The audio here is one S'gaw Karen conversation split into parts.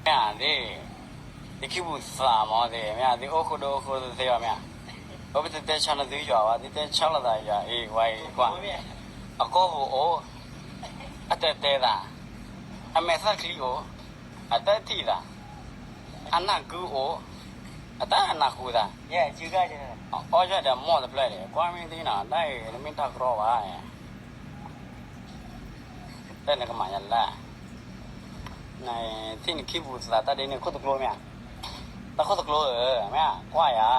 မ့ၢ်ဧါ, သု, သုခံပူၤသးမ့ၢ်သ့ၣ်, မ့ၢ်ဧါ, သုအိၣ်ဃိဒိၣ်အိၣ်ဃိသ့ၣ်အီၤ မ့ၢ်ဧါ, ပပတတဲဆါနသုယွၤဘၣ်, သုတဲဆါလိာ်သးယွၤအံၤ ဝဲအံၤကွၢ်, အကိာ်ပူၤအိၣ်, အတတဲသး, အမဲာ်သၣ်ချံအိၣ်, အတထံၣ်သး, အနၢ်ကုအိၣ်, အတနၢ်ဟူသး, အီၣ်ယွၤဒီးမိၢ်တဖျၢၣ်ဒီး ကွၢ်မ့ၢ်သ့ၣ်နီၤ တၢ်အံၤ နမ့ၢ်တၢ်ကရီဘၣ် တၢ်နကမၤယၤလၢ်, နထံၣ်နခံပူၤသးတၢ်ဒ်န့ၣ် ခိၣ်သကျိမ့ၢ်ဧါ, တၢ်ခိၣ်သကျိဧၢ, မ့ၢ်ဧါ, ကွၢ်ယၤ,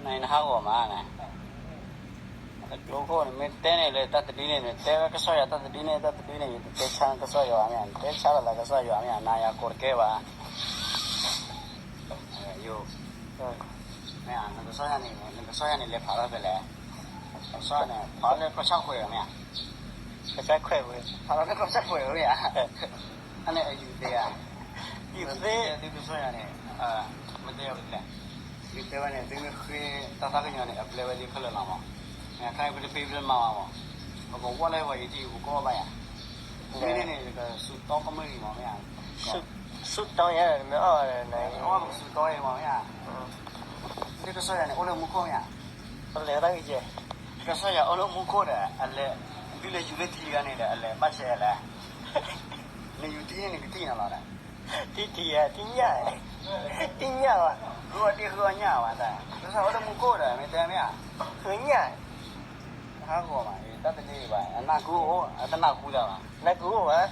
နနဟးဂီၤမး, တကျိခိၣ်န့ၣ် မ့ၢ်တဲန့ၣ်လၢတၢ်တဒုန့ၣ် နတဲဝဲကစၢ်ယွၤတၢ်တဒုန့ၣ် တၢ်တဒုန့ၣ် ယတတဲဆါကစၢ်ယွၤမ့ၢ်ဧါ, နတဲဆါလိာ်သးကစၢ်ယွၤမ့ၢ်ဧါ, နၤယၤကိးတကဲဘၣ် ယိၤ, မ့ၢ်ဧါ, နကစၢ်ယွၤန့ၣ် နကစၢ်ယွၤန့ၣ် လဲၤဖးထီၣ်ဖဲလဲၣ်, ကစၢ်ယွၤန့ၣ် ဖးထီၣ်လၢကီၢ်ဆၣ်ဃဲးမ့ၢ်ဧါ, ကစၢ်ခွဲးဝဲ, ဖးထီၣ်လၢကီၢ်ဆၣ်ဃဲးဝဲမ့ၢ်ဧါ, အန့ၣ်အယူၤသ့ဧါ, ယူၤသ့, သုကစၢ်ယွၤန့ၣ်, မ့ၢ်တဲယၤလဲၣ်, သုတဲဝဲန့ၣ် သုမ့ၢ်ဃ့တၢ်သးကညီၤန့ၣ် အပျဲဝဲသ့ၣ်ခဲလၢာ်လီၤမး, ခါအံၤပတပ့ၤပတမၤမးမး, ပကဝီၢ်လၢပှၤယံၤတံၢ်ပကီၢ်ဘၣ်ယၤ, မ့ၢ်န့ၣ်န့ၣ် ယကစူးတီကမုၢ်အံၤမးမ့ၢ်ဧါ, စူးတီယၤမ့ၢ်အီၣ်ဝဲန့ၣ်, အီၣ်ပကစူးတီအံၤမးမ့ၢ်ဧါ, သုကစၢ်ယွၤန့ၣ် အိၣ်လၢမူခိၣ်မ့ၢ်ဧါ, ပလဲၤတၢ်ဂ့ၤကဲ, ကစၢ်ယွၤအိၣ်လၢမူခိၣ်ဒီး အလဲၤ, သုလဲၤယူၤလၢထံတဂၤန့ၣ်ဒီး အလဲၤဘၣ်ဆဲးလဲၣ်, နယူၤထံန့ၣ် နကထံၣ်နၤလီၤဒီး, ထံထံၣ်ဧါ, ထံညၣ်, ထံညၣ်ဘၣ်, ဃုအီၣ်ဒ့ၣ်ဃုအီၣ်ညၣ်ဘၣ်တၢ်, ကစၢ်ယွၤအိၣ်လၢမူခိၣ်ဒီး မ့ၢ်တဲမ့ၢ်ဧါ, ဃုညၣ် နဟးဂီၤမး တၢ်တန့ၢ်ဘၣ်, အနၢ်ကုအိၣ် အတနၢ်ဟူသးဘၣ်, နၢ်ကုအိၣ်ဘၣ်,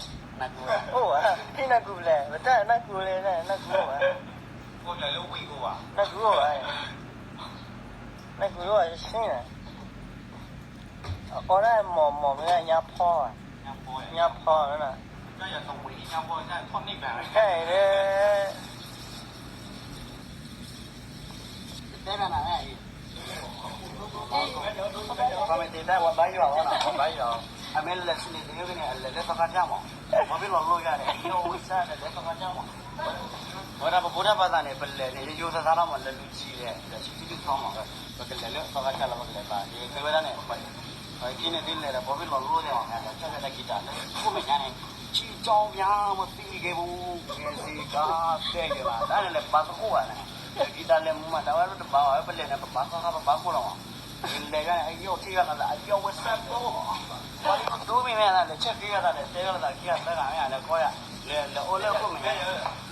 အိၣ်ဘၣ်, ထံနၢ်ကုပလဲၣ်, ပတၢ်နၢ်ကုလဲၣ်, နၢ်ကုအိၣ်ဘၣ်, နၢ်ကုအိၣ်ဘၣ်, နၢ်ကုအိၣ်ဘၣ်ဆ့ၣ်န့ၣ်, အီၣ်ဒၣ်မီၢ်မီၢ်မ့ၢ်ညါဖီ, ညါဖီ, ဖဲအံၤလၢ တဲနၤနၤအံၤ, ပှၤမ့ၢ်တဲတၢ်ဝဲဘါယွၤလီၤ, ပှၤဘါယွၤ, အမ့ၢ်လဲၤဆူန့ၣ် သ့ၣ်ညိၣ်ကန့ၣ် အလဲၤလၢသီခါတၢ်မး, ပှၤမ့ၢ်လီၤလိၣ်ယၤန့ၣ် ယအိၣ်ဝံစၢ်န့ၣ် လဲၤသီခါတၢ်မး, ဝဲဒၣ်ပဖိတၢ်ပၢ်သးန့ၣ် ပလဲၤန့ၣ် ယယိသးသးလီၤမး လဲၤလူၤဆံးလဲၣ် လဲၤဆံးထံဒုၣ်ထီမး, ပကလဲၤလၢသီခါတၢ်လီၤ ပကလဲၤဘၣ် ယတဲဝဲဒၣ်န့ၣ်, ပှၤခံန့ၣ်သ့ၣ်လဲၤဒီး ပှၤမ့ၢ်လီၤလိၣ်န့ၣ်မး လဲၤကၢ်ကၢ်တၢ်ကံတၢ်လၢ ခိၣ်မဲာ်ညါန့ၣ် ထံကၠီပျါမ့ၢ်သံကဲပူၤ, ကဲစံကါ ကဲယဲၢ်ဘၣ် တၢ်န့ၣ်လဲၤဘါသကိးဘၣ်န့ၣ်, တၢ်ကံတၢ်လဲၤမူမး တၢ်ဝဲလၢတဘါဘၣ် ဝဲပလဲၤန့ၣ် ပဘါသီခါ ပဘါခိၣ်လီၤမး, ပလဲၤယါန့ၣ် အယီၢ်ထံၣ်ဂၤသးလၢ အယီၢ်ဝဲစဲးတိ, ပှၤလၢပဒိမ့ၢ်မ့ၢ်လဲၤဆဲးဃ့ဂၤသးလဲၤတဲဂၤသးခံဂၤသၢဂၤမ့ၢ်လဲၤကီယၤ, လဲၤအိၣ်လၢခိၣ်မဲာ်ညါ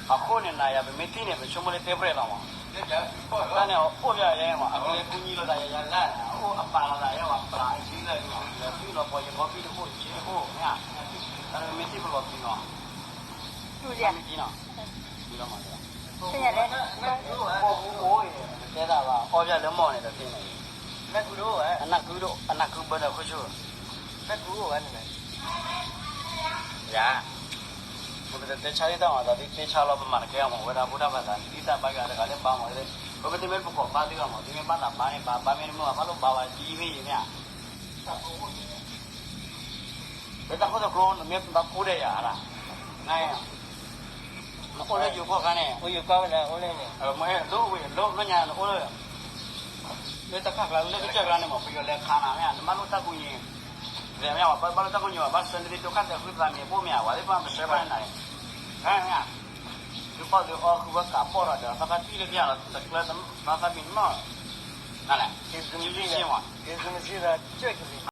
အဃိန့ၣ် နၤယၤပမ့ၢ်ထံၣ်န့ၣ် ပဆိကမိၣ်လၢတဲပြဲၢ်လီၤမး, တၢ်န့ၣ်အိၣ်ဖျဲၣ်ယဲမး အကလဲၤကူညီလိာ်သးယၤယၤလၢ်န့ၣ် အအိၣ်အပာ်လီၤသးယဲမး ပာ်အယံၤလၢ်န့ၣ် လဲၤသုလီၤပှီၢ်ယဘီဘံၣ်တအိၣ်ယ့တအိၣ်မ့ၢ်ဧါ, တၢ်မ့ၢ်ထံၣ်ပလီၤသံနီၤ, မ့ၢ်ထံၣ်နီၤ, မ့ၢ်လီၤမး, အိၣ်အိၣ်အံၤ တဲသးဘၣ် အီၣ်ဖျဲၣ်လၢမီၢ်န့ၣ်တသ့န့ၣ်, အနၢ်ကုဘၢဒီးခိၣ်ဆူၣ် ယၤ, ပကတဲဆါဒ်တၢ်မၤသးဒ်တဲဆါလီၤ ပမၤတကဲအီၤမး ဝဲဒၣ်ဖိတၢ်ဘၣ်သးန့ၣ် ဒ်တၢ်ဘါယွၤတဂၤလၢဘါမး, ပမ့ၢ်တမ့ၢ်ပကိးဘါသုဂၤမး သုမ့ၢ်ဘၣ်သးဘါန့ၣ် ဘါဘါမ့ၢ်တမ့ၢ်ဘၣ် ဘၣ်လိၣ်ဘါဝဲဒ်မ့ၢ်ယံၤမ့ၢ်ဧါ, လၢတၢ်ခိၣ်တကျိ နမ့ၢ်ဘၣ်ဖိဒဲးယၤဧါ, နအိၣ်လၢယိၤကီၢ်ခါန့ၣ်, အိၣ်ယိၤကီၢ်ဝဲလဲၣ် အိၣ်လၢန့ၣ်, မ့ၢ်လိၣ်ဝဲလိၣ်လိၣ်ညါ နအိၣ်လၢ လၢတၢ်ခါကျါ လၢကစၢၢ်ကျါန့ၣ်မး ပယီၤလဲၤခးနၤမ့ၢ်ဧါ, နဘၣ်လိၣ်တၢ်ကူညီ, လဲၤမ့ၢ်ဧါ, ဘၣ်လိၣ်တၢ်ကူညီဘၣ် ဘၣ်ဆှၢနသ့ၣ်ဒိၣ်ခါသဲးဃုသးမံၤဘိၣ်မ့ၢ်ဧါ, ပှၤသ့ၣ်တဖၣ်ပဆှၢဘၣ်နၤန့ၣ်, မ့ၢ်ဧါ, သုဖီၣ်သုအီ ဃုဝဲကးပီၣ်ထီၣ်ဒီးသီခါထံၣ်လၢပယီၤလီၤ တကျၢၤသးသးမံၤနီၢ်, နလဲၣ်, က့ၤသုမစ့ၢ်မး, က့ၤသုမစ့ၢ်ဒီးကၢၢ်ကလံၤ